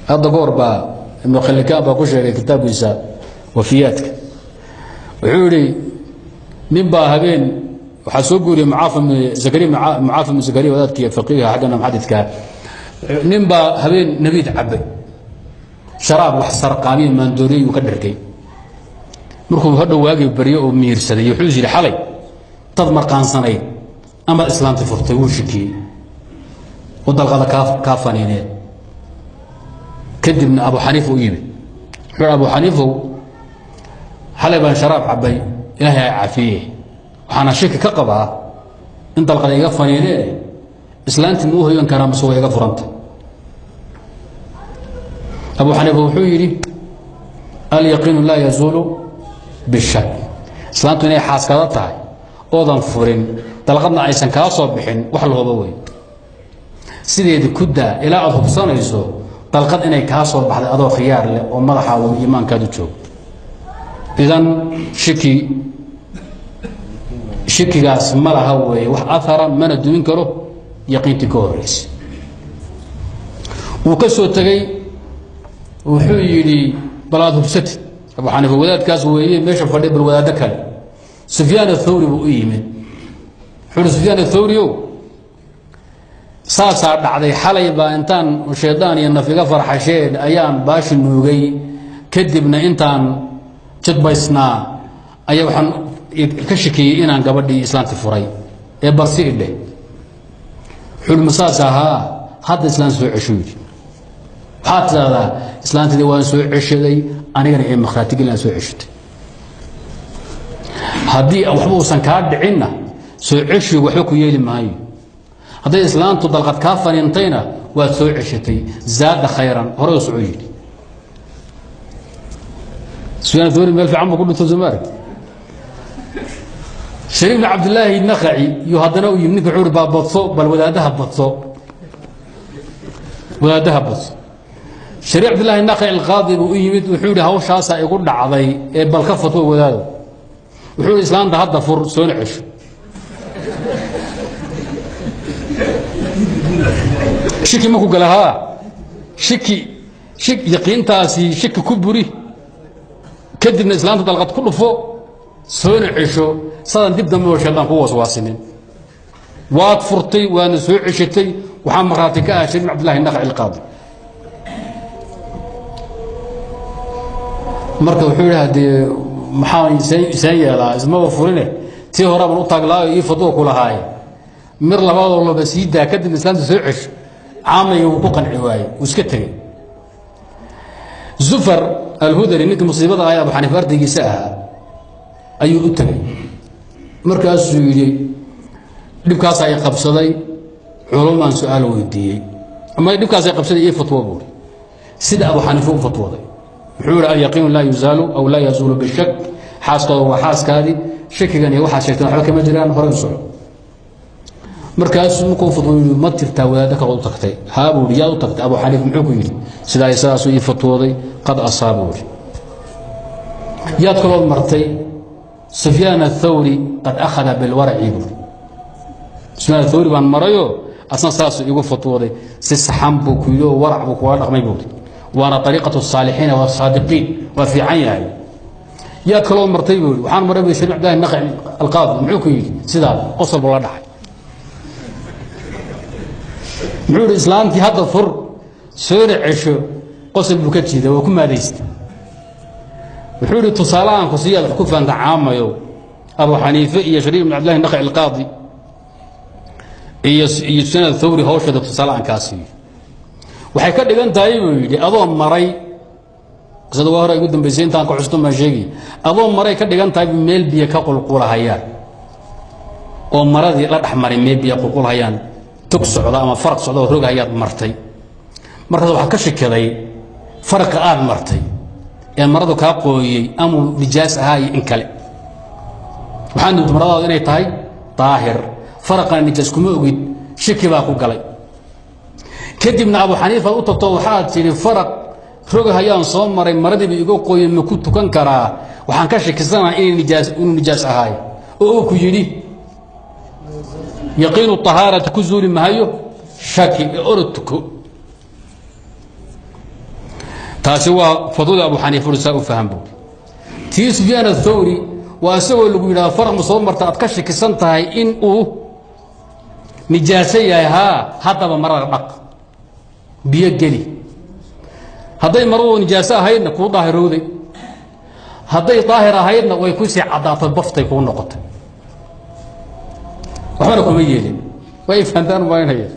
Hadda goor baa Ibnu Khalikaan baa ku sheegay kitaabkiisa wafiyaadka. Wuxuu yidhi nin baa habeen waxaa soo guuriyey Mucaafi bnu Zakariya, Mucaafi bnu Zakariya wadaadkii faqiiha xaggana muxadidka. Nin baa habeen nabiid cabay, sharaab wax sarqaamiya maandooriyey uu ka dhergay. Markuu hadhow waagii baryo oo miirsaday, wuxuu is yidhi xalay dad marqaansanayd amaad islaamti furtay. Wuu shikiyey oo dalqada kaa faniineed. Kadibna Abu Xaniifa u yimid, wuxuu Abu Xaniifow, xalay baan sharaab cabay, Ilaahay ha caafiye, waxaana shiki ka qabaa in dalqada iga faniinee, islaantii ma u hoyan karaa mase way iga furanta? Abu Xaniifa wuxuu yidhi alyaqiinu laa yazuulu bishak. Islaantu inay xaaskada tahay oodan furin, dalqadna aysan kaa soo bixin, wax la hubo wey. Sideedi ku daa ilaa aad hubsanayso dalqad inay kaa soo baxday adoo khiyaar leh oo madaxaadu iimaankaadu joogo. Idan shikigaas ma laha weeye wax ahara, mana dumin karo yaqiintii ka horraysa. Wuu ka soo tegey, wuxuu yidhi bal aad hubsatid. Abu Xaniifa wadaadkaas weeye meesha fadhiya, bal wadaaddo kale. Sufyaan Athawri buu u yimid, wuxuu uhi Sufyaan Athawri o, saasaa dhacday, xalay baa intaan shaydaan iyo naf iga farxasheen ayaan baashi nuugay, kadibna intaan jidbaysnaa ayaa waxaan ka shakiyey inaan gabadhii islaanti furay, ee balsi idheh. Wuxuu uhi masaas ahaa, hadda islaan soo cesho. Yidhi waxaad tidahdaa islaantidii waan soo ceshaday, anigana ee makhraatigelin aan soo ceshatay. Haddii waxba uusan kaa dhicinna soo ceshigu waxba ku yeeli maayo. Hadday islaantu dalqad kaa faniintayna waad soo ceshatay, zaada khayran, hore u soco. Yidhi Sufyaan Thawri meel fiican buu ku dhinto, soo ma aragti? Shariif bn Cabdillaahi Nakaci yuu haddana u yimid ninka. Wuxuu uhi baa badso, bal wadaadaha badso, wadaadaha badso. Shariif Cabdillahi Nakaci alqaadi buu u yimid, wuxuu yihi hawshaasaa igu dhacday ee bal ka fatwo wadaado. Wuxuu yihi islaanta hadda fur, soona cesho. Shiki maku gala haa, shiki shik yaqiintaasi shiki ku buri, kadibna islaanta dalqad ku dhufo, soona cesho, sadan dib dambe oo shaydaan ku waswaasinin. Waad furtay waadna soo ceshatay, waxaa markhaati ka ah Shariif Cabdillahi Nakaci alqaadi. Marka wuxuu yidhi haddee maxaan seen yeelaa, ismaba furine, tii hore baan u taaglaayo ii fadwo ku lahaaye, mir labaadoo laba sii daa, kadibna islaanta soo cesho. Caamayga wuu ku qanci waayey, wuu iska tegey. Zufar Alhudari, ninkii musiibada ahay, Abu Xaniifa ardaygiisa ahaa, ayuu u tegey. Markaasuu yidhi dhibkaasaa i qabsaday, culumaan su-aal weydiiyey, ama dhibkaasa qabsaday, ii fatwo buuri. Sida Abu Xaniifa u fatwooday, wuxuu yihi alyaqiinu laa yuzaalu aw laa yazuulu bishak, xaaskooda waa xaaskaadii, shakigan iyo waxaad sheegteen waxba kama jiraan, hore u soco. Markaasuu markuu fatwo yidhi ma tirtaa wadaaddo kale u tagtay? Haa buu yidhi. Yaad u tagtay? Abu Xaniifa. Muxuu ku yidhi? Sidaa sidaasuu ii fatwooday. Qad asaa buu yidhi. Yaad kalood martay? Sufyaan Athawri. Qad akhada bilwaraci buuri. Sufyaan Athawri baan marayo, asna saasuu igu fatwooday, si saxan buu ku yidhi oo warac buu kula dhaqmay buuri, waana ariiqatu الsaalixiina wasaadiqiin, waa fiican yahay. Yaad kaloo martay buu yidhi? Waxaan maray bu Shariif Cabdillahi Naqi alqaadi. Muxuu ku yidhi? Sidaa. Qosol buu la dhacay. Muxuu yidhi islaantii hadda fur, soona cesho. Qosol buu ka jiiday, waa ku maadaystay. Wuxuu yidhi tusaalahaan ku siiyaad wax ku faanta caamayo, Abu Xaniife iyo Shariif ibn Cabdillahi Naqi alqaadi iyo Sufyaan Athawri hawsheeda tusaale aan kaa siiyo, waxay ka dhigan tahay buu yidhi adoo maray, qisada waa hore igu dambaysay, intaan ka xusto maan sheegi, adoo maray ka dhigan tahay meel biyo ka qulqulahayaan oo maradii la dhex maray, meel biyo qulqulhayaan, tog socda ama faraq socda oo rogahayaad martay. Markaas waxaad ka shikiday faraqa aad martay ee maradu kaa qooyey amuu nijaas ahaa iyo in kale. Waxaad nugtay maradaadu inay tahay daahir, faraqana nijaas kuma ogid, shiki baa ku galay. Kadibna Abu Xaniifaad u tagto, waxaad tidhi faraq rogahayaan soo maray, maradiiba iga qooyey, ma ku tukan karaa? Waxaan ka shikisanaha inuu nijaas ahaay. Oo uu ku yidhi yaqiinu طahaarati ku zuuli mahayo shaki, ee orod tuko. Taasi waa fadwada Abu Xaniifa uri, saa u faham buuri. Tii Sufyaan Athawri waa isagoo lagu yidhahdo faraq ma soo marta aad ka shakisan tahay in uu nijaaso yahay, haa, haddaba marada dhaq, biyo geli. Hadday maradu nijaaso ahaydna kuu daahirowday, hadday daahir ahaydna way kusii caddaatay, baftay kuu noqotay, waxbana kuma yeelin. Way fahantaan maynaya.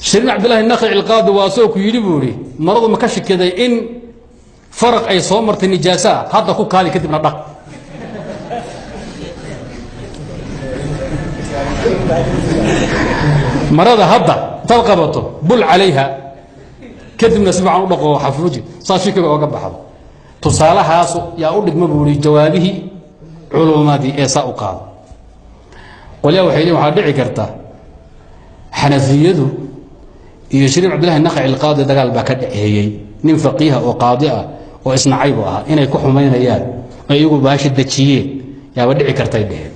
Shariin Cabdillahi Nakhici Alqaadi waa asagoo ku yidhi buu idhi, maradu ma ka shakiday in faraq ay soo martay nijaasaa, hadda ku kaadi, kadibna dhaq. Marada hadda intaad qabato bul calayha, kadibna si fiican u dhaqo, xafuuji, saa shikiga ooga baxdo. Tusaalahaas yaa u dhigma buu ihi jawaabihii culummadii ee saa u qaado. Qolyaa waxay leeyiin waxaa dhici karta Xanafiyadu iyo Shariif Cabdillahi Nakhaci Alqaadi dagaal baa ka dhaxeeyey, nin faqiiha oo qaadi ah oo isnacaybu ahaa, inay ku xumaynayaan oo iyagu baasha dejiyeen yaaba dhici kartay dheheen.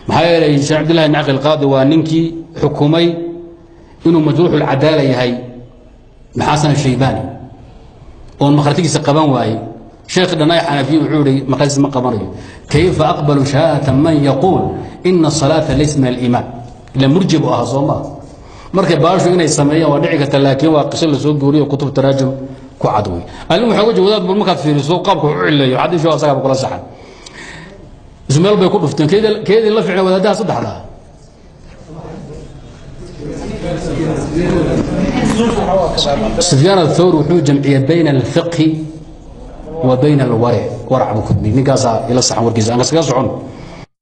Maxaa yeelay Sheekh Cabdillahi Nakhaci Alqaadi waa ninkii xukumay inuu majruuxulcadaala yahay Maxasan Shaybani, oon makhratigiisa qaban waayey. Sheekhi dhannaay Xanafiyi wuxuu ihi makhratigiisa ma qabanayo, kayfa aqbalu shahaadata man yaquul ina asalaata laysa min aliimaan, ila murji buu ahaa, soo maa? Marka baashu inay sameeyaan waa dhici karta, laakiin waa qiso la soo guuriyo kutub taraajum ku cad wey. Alin waxaa uga jeeda wadaad bal markaad fiiriso qaabka wax u cileeyo xadiishu asagaaba kula saxan, isku meel bay ku dhufteen. Keedii la ficna wadaadaha saddexda. Sufyaan Athawri wuxuu jamciyey bayna alfiqhi wa bayna alwaric, warac buu kudmiyey. Ninkaasaa ila saxan warkiisa, aan kaskaga socon.